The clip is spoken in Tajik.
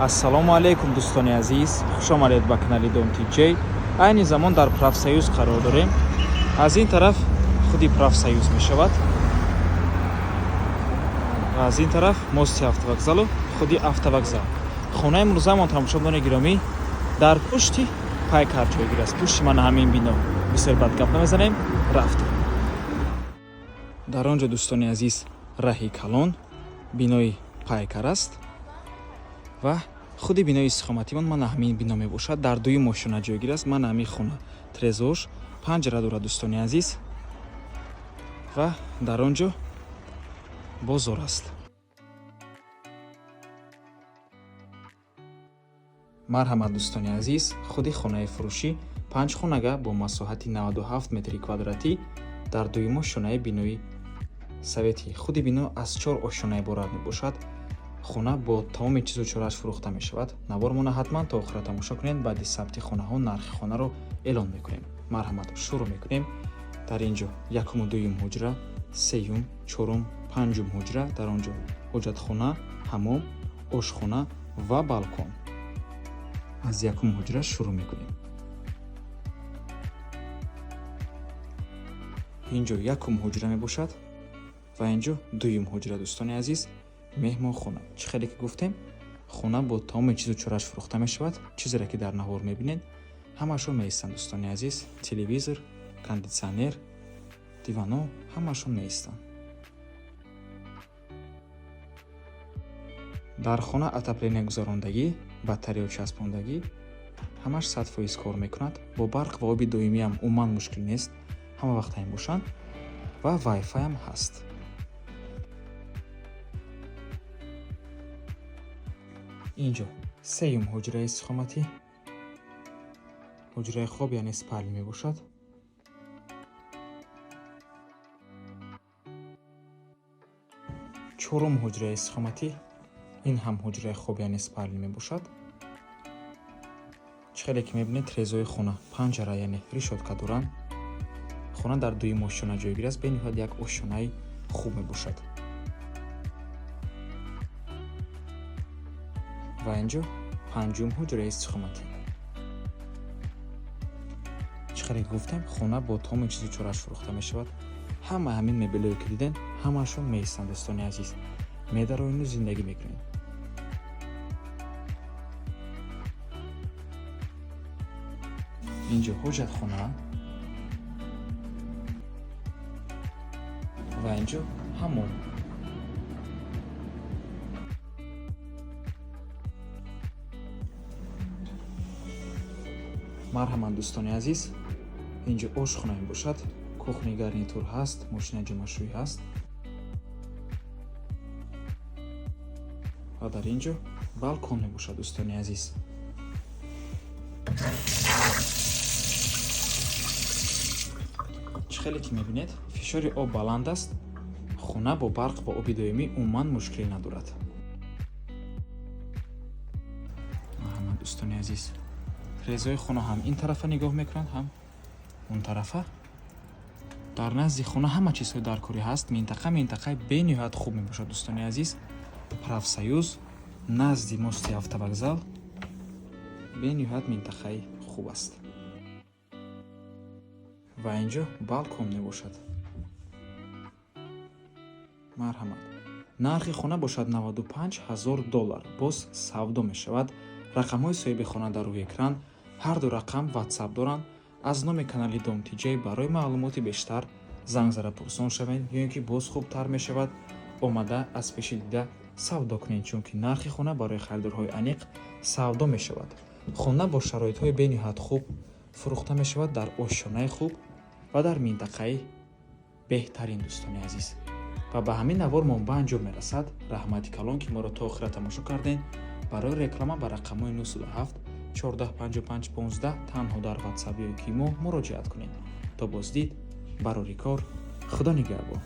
Ассалому алайкум, дӯстони азиз, хуш омадед ба канали Дом Тиҷей. Айни замон дар Профсоюз қарор дорем. Аз ин тараф худи Профсоюз мешавад ва аз ин тараф мости автовокзалу худи автовокзал. Хонаи имрӯзаамон, тамошобинони гиромӣ, дар пушти Пайкар ҷойгир аст, пушти мана ҳамин бино. Бисёр бад гап намезанем, рафтем. Дар он ҷо, дӯстони азиз, раҳи калон, бинои Пайкар аст ва худи бинои истиқоматимон мана ҳамин бино мебошад. Дар дуюм ошёна ҷойгир аст мана ҳамин хона. Трезош панҷара дорад, дӯстони азиз, ва дар он ҷо бозор аст. Марҳамат, дӯстони азиз, худи хонаи фурӯшӣ, панҷ хонага бо масоҳати 97 метри квадратӣ дар дуюм ошёнаи бинои советӣ. Худи бино аз чор ошёна иборат мебошад. Хона бо тамоми чизу чорааш фурӯхта мешавад. Навормона ҳатман то охира тамошо кунед. Баъди сабти хонаҳо нархи хонаро эълон мекунем. Марҳамат, шурӯъ мекунем. Дар ин ҷо якуму дуюм ҳуҷра, сеюм, чорум, панҷум ҳуҷра, дар он ҷо ҳоҷатхона, ҳамом, ошхона ва балкон. Аз якум ҳуҷра шурӯъ мекунем. Ин ҷо якум ҳуҷра мебошад ва ин ҷо дуюм ҳуҷра, дӯстони азиз, меҳмонхона. Чӣ хеле ки гуфтем, хона бо тамоми чизу чорааш фурӯхта мешавад. Чизере ки дар навор мебинед, ҳамаашон меистанд, дӯстони азиз. Телевизор, кондитсионер, дивано, ҳамаашон меистанд. Дар хона отопление гузарондагӣ, батареё часпондагӣ, ҳамаш 100% кор мекунад. Бо барқ ва оби доимиам умуман мушкил нест, ҳама вақт ҳамин бошанд ва вайфайам ҳаст. Инҷо сеюм ҳуҷраи истиқоматӣ, ҳуҷраи хоб, яъне спальня мебошад. Чорум ҳуҷраи истиқоматӣ, ин ҳам ҳуҷраи хоб, яъне спальня мебошад. Чӣ хеле ки мебинед, трезои хона панҷара, яъне решётка доранд. Хона дар дуюм ошёна ҷойгир аст, бениҳоят як ошёнаи хуб мебошад. Ва инҷо панҷум ҳуҷраи истиқоматӣ. Чӣ хеле гуфтем, хона бо тамоми чизу чорааш фурӯхта мешавад. Ҳама ҳамин мебелое ки дидем, ҳамаашон меистанд, дӯстони азиз. Медароену зиндагӣ мекунед. Инҷо ҳоҷатхона ва инҷо ҳамом. Марҳамат, дӯстони азиз, инҷо ошхона мебошад. Кухни гарнитур ҳаст, мошинаи ҷомашӯӣ ҳаст ва дар ин ҷо балкон мебошад, дӯстони азиз. Чӣ хеле ки мебинед, фишори об баланд аст. Хона бо барқ ва оби доимӣ умуман мушкилӣ надорад. Марҳамат, дӯстони азиз, трезои хона ҳам ин тарафа нигоҳ мекунанд, ҳам он тарафа. Дар назди хона ҳама чизҳои даркорӣ ҳаст. Минтақа минтақаи бениҳоят хуб мебошад, дӯстони азиз. Профсоюз, назди мости автовокзал, бениҳоят минтақаи хуб аст. Ва инҷо балкон мебошад. Марҳамат, нархи хона бошад 95 000 доллар, боз савдо мешавад. Рақамҳои соҳиби хона дар рӯи экран, ҳар ду рақам ватсап доранд. Аз номи канали Дом Тиҷей барои маълумоти бештар занг зада пурсон шавед ё ин ки боз хубтар мешавад омада аз пеши дида савдо кунед, чунки нархи хона барои харидорҳои аниқ савдо мешавад. Хона бо шароитҳои бениҳоят хуб фурӯхта мешавад, дар ошёнаи хуб ва дар минтақаи беҳтарин, дӯстони азиз. Ва ба ҳамин навормон ба анҷом мерасад. Раҳмати калон, ки моро то охира тамошо кардем. Барои реклама ба рақамҳои 907 14 55 15 танҳо дар ватсап ё ки мо муроҷиат кунед. То боздид, барори кор, худо нигаҳбон.